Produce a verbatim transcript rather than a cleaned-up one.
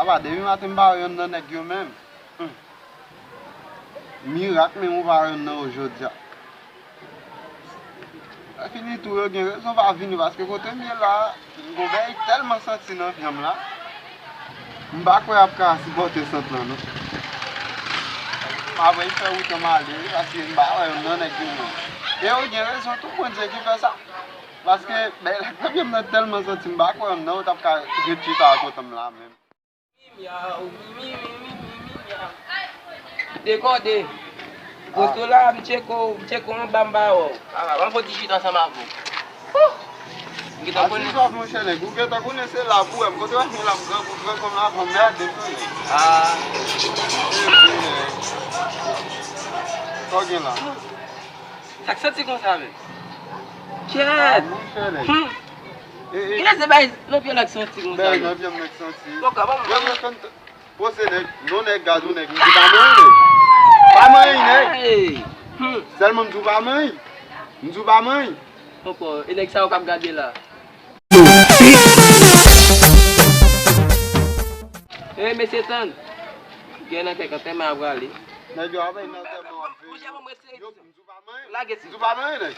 Apa, depi maten m pa wè yonn nan nèg yo menm. Hmm. Mirak menm ou pa wè yonn nan yo jodi a. Lè fini tou, yo gen rezon pa vini, paske kote m ye la, m gon bagay tèlman santi nan vyanm la. M pa kwè y ap ka sipòte sant lan, non. M ap fè wout an m ale, paske m pa wè yonn nan nèg yo menm. E yo gen rezon tou, Bondye ki fè sa. Paske, bèy lak nan vyanm nan tèlman santi, m pa kwè yonn nan yo t ap ka ret chita a kote m la menm. Dekode. Poste w la, m tcheke w, m tcheke w anba, m pa wè w. Papa, ban m fè ti chita ansanm avè w. Huh! M gentan konnen. Ati sòf, monchè, nèg. Ou gentan konnen se la pou wè m. Kote w ap vin la, m grangou, grangou, m la, van mède, m konnen. Ah. Epi, nèg. Sa w gen la? Sa k santi konsa menm? Kèt! Ah, monchè, nèg. Hmm. E, e. Kilè se bay nan pye lak santi konsa menm? Bay nan pye m nèg santi. Bon, ka, bon, bon. Yo, yo, Pose nèg, non nèg, gad yon nèg, m di w pa manyen nèg. Pa manyen nèg. Hey! Hmm. Sèlman m di w pa manyen. M di w pa manyen. Ankò, e nèg sa yo k ap gade la. Hey, mesye, tann. Gen nan kèk antèman a prale. Nèg yo ap nan antèman w ap veye. Yo, m di w pa manyen. Lage ti. M di w pa manyen nèg.